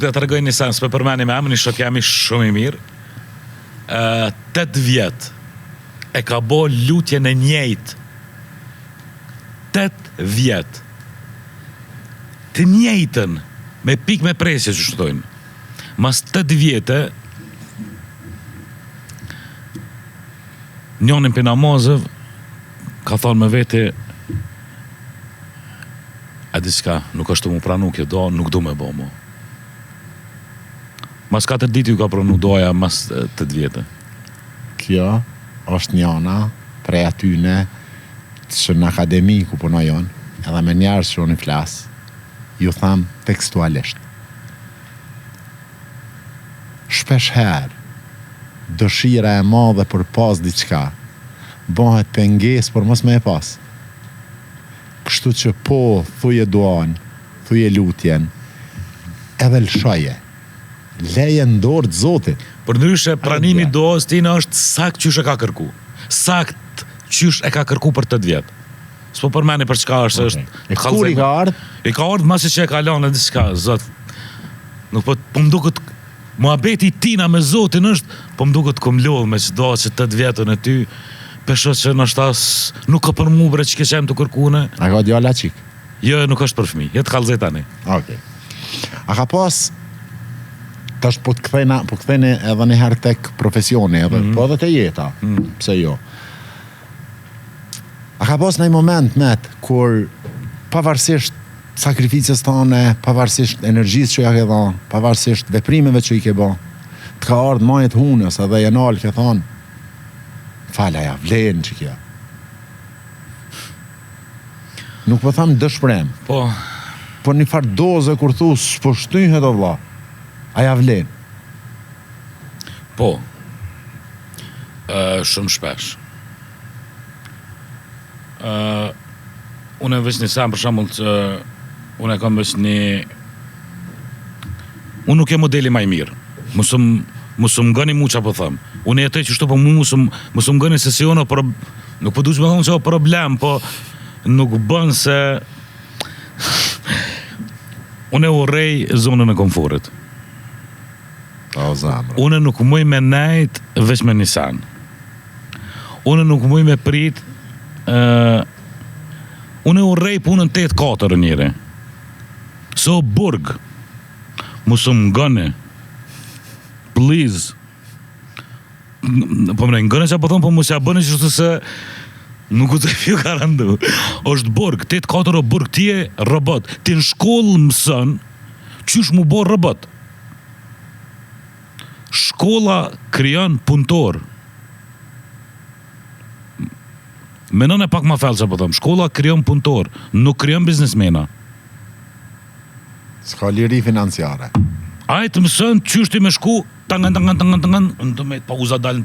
Nuk do të tregoj një sen, s'po përmendi me emër, një shok jam i shumë i mirë. Ë 8 vjet e ka bo lutjen e njëjtë. 8 vjet. Të njëjtën, me pikë me presje që thonë. Mas 8 vjete, njonin për namazëv, ka thonë me vete, a diçka, nuk është të mu pranu kjo do, nuk du me bo mo. Mas 4 ditë ju ka pranu doja mas 8 vjete. Kjo është njana prej atyne që në akademi ku punoj unë, edhe me njerëz që unë i flas, ju tham tekstualisht. Shpesh herë, dëshira e madhe për pas diçka, bëhet pengesë për mos me e pas. Kështu që po, thuje duan, thuje lutjen, edhe lëshoje. Leje në dorë të Zotit. Për ndryshe, pranimi i duas tina është sakt qysh e ka kërku. Sakt qysh e ka kërku për 8 vjet. S'po përmeni për çka është, se është... E kur i ka ardhë? I ka ardhë masi që e ka lanë e diçka, Zot. Nuk po, po më duket muhabeti i tina me Zotin është, po më duket kom lodh me që do që 8 vjetën e ty, pesho që nështë as nuk ka për mu bre që ke qenë të kërkune. A ka djala qik? Jo, nuk është për fëmijë. Jetë kallzoj tani. Okej. A ka pas tash po të kthejna, po kthejna edhe një herë tek profesioni edhe, mm -hmm. po edhe te jeta. Mm -hmm. Pse jo? A ka pas një moment met kur pavarësisht sakrificës tane, pavarësisht energjisë që ja ke dhënë, pavarësisht veprimeve që i ke bë, të ka ardhë majet hunës edhe je nalë ke thonë, fala ja, vlen që kjo. Nuk po tham dëshpërim. Po. Po një farë doze kur thu s'po shtyhet o vlla. A ja vlen? Po. Ë shumë shpesh. Ë unë e veç një sen për shembull që unë e kam veç një unë nuk jam modeli më i mirë. Mos më mos më ngoni mu çfarë po them. Unë jetoj qështu po mu mos më mos më ngoni se si unë pro, nuk po du të më thonë se o problem, po nuk bën se unë e urrej zonën e komforit. O zemra. Unë nuk muj me nejt veç me një sen. Unë nuk muj me prit uh, unë e urrej punën 8-4 njëri. So burg. Mos më ngoni. Please. Po më ngoni çfarë po thon, po mos ja bëni kështu se nuk u të ju garantu. Është burg, 8-4 o burg, ti je robot. Ti në shkollë mëson qysh mu bo robot. Shkolla krijon punëtor. Menon e pak ma fellë që po them. Shkolla krijon punëtor, nuk krijon biznesmena. S'ka liri financiare. Ai të mëson qysh ti me shku tangan tangan tangan tangan, unë të me pauza dalë.